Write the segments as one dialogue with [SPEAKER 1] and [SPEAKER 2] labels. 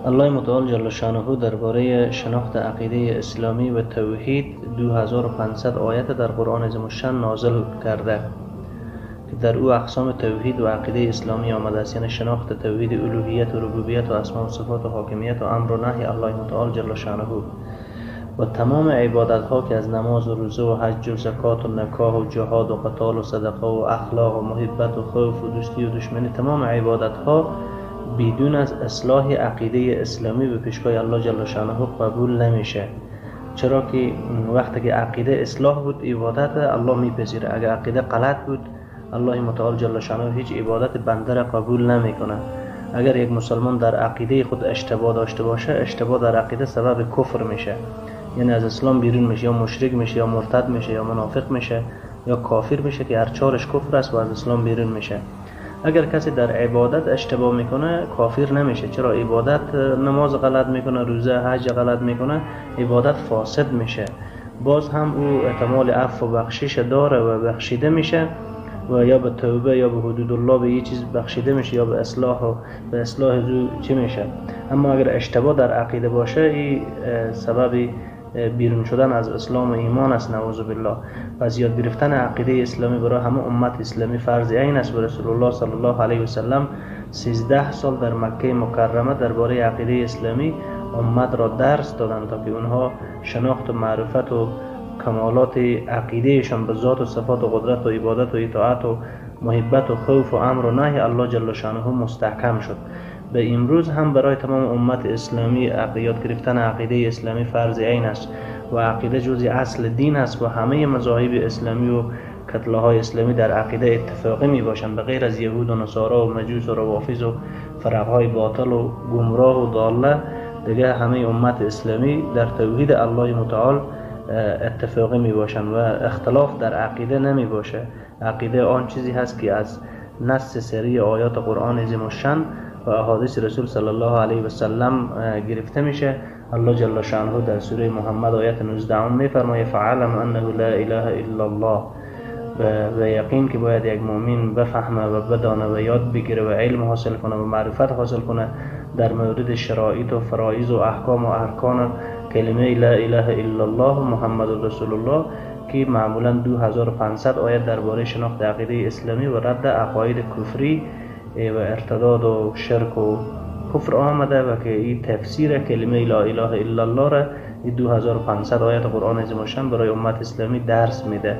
[SPEAKER 1] الله متعال جل شانه درباره شناخت عقیده اسلامی و توحید 2500 آیت در قرآن عظیم الشان نازل کرده که در او اقسام توحید و عقیده اسلامی آمده است، یعنی شناخت توحید الوهیت و ربوبیت و اسماء و صفات و حاکمیت و امر و نهی الله متعال جل شانه و تمام عبادت ها که از نماز و روزه و حج و زکات و نکاح و جهاد و قتال و صدقه و اخلاق و محبت و خوف و دوستی و دشمنی، تمام عبادت ها بدون از اصلاح عقیده اسلامی به پیشگاه الله جل شانه قبول نمیشه. چرا که وقتی که عقیده اصلاح بود عبادت الله میپذیره، اگر عقیده غلط بود الله متعال جل شانه هیچ عبادت بنده را قبول نمیکنه. اگر یک مسلمان در عقیده خود اشتباه داشته باشه، اشتباه در عقیده سبب کفر میشه، یعنی از اسلام بیرون میشه، یا مشرک میشه، یا مرتد میشه، یا منافق میشه، یا کافر میشه که هر چهارش کفر است و از اسلام بیرون میشه. اگر کسی در عبادت اشتباه میکنه کافر نمیشه، چرا عبادت نماز غلط میکنه، روزه حج غلط میکنه، عبادت فاسد میشه، باز هم او احتمال عفو و بخشش داره و بخشیده میشه و یا به توبه یا به حدود الله به یه چیز بخشیده میشه یا به اصلاح و به اصلاح زو چی میشه. اما اگر اشتباه در عقیده باشه این سبب بیرون شدن از اسلام و ایمان است، نعوذ بالله. پس یاد گرفتن عقیده اسلامی برای همه امت اسلامی فرض عین است. و رسول الله صلی الله علیه و سلم 13 سال در مکه مکرمه درباره عقیده اسلامی امت را درس دادند تا که اونها شناخت و معرفت و کمالات عقیدهشان به ذات و صفات و قدرت و عبادت و اطاعت و محبت و خوف و امر و نهی الله جل شانه مستحکم شد. به امروز هم برای تمام امت اسلامی یاد گرفتن عقیده اسلامی فرض عین است و عقیده جزء اصل دین است و همه مذاهب اسلامی و کتله های اسلامی در عقیده اتفاقی می باشند، به غیر از یهود و نصارا و مجوس و روافض و فرقهای باطل و گمراه و ضاله، دیگه همه امت اسلامی در توحید الله متعال اتفاقی می باشند و اختلاف در عقیده نمی باشه. عقیده آن چیزی هست که از نص سری آیات قرآن عظیم الشان و احادیث رسول صلی الله علیه و سلم گرفته میشه. الله جل شانه در سوره محمد آیت 19 میفرماید فعلم انه لا اله الا الله، و یقین که باید یک مؤمن بفهمه و بدانه و یاد بگیره و علم حاصل کنه و معرفت حاصل کنه در مورد شرایط و فرایض و احکام و ارکان کلمه لا اله الا الله محمد رسول الله که معمولا 2500 آیت درباره شناخت عقیده اسلامی و رد عقاید کفری و ارتداد و شرک و کفر آمده و که این تفسیر کلمه لا اله الا الله را 2500 آیت قرآن عظیم الشان برای امت اسلامی درس میده.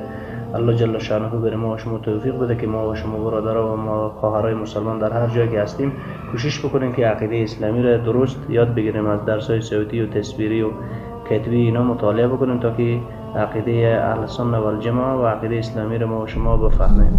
[SPEAKER 1] الله جل شانه بر ما و شما توفیق بده که ما و شما برادرها و ما خواهرای مسلمان در هر جایی که هستیم کوشش بکنیم که عقیده اسلامی را درست یاد بگیریم، از درس‌های صوتی و تصویری و کتبی اینا مطالعه بکنیم تا که عقیده اهل سنت و الجماعه و عقیده اسلامی را ما و شما بفهمیم.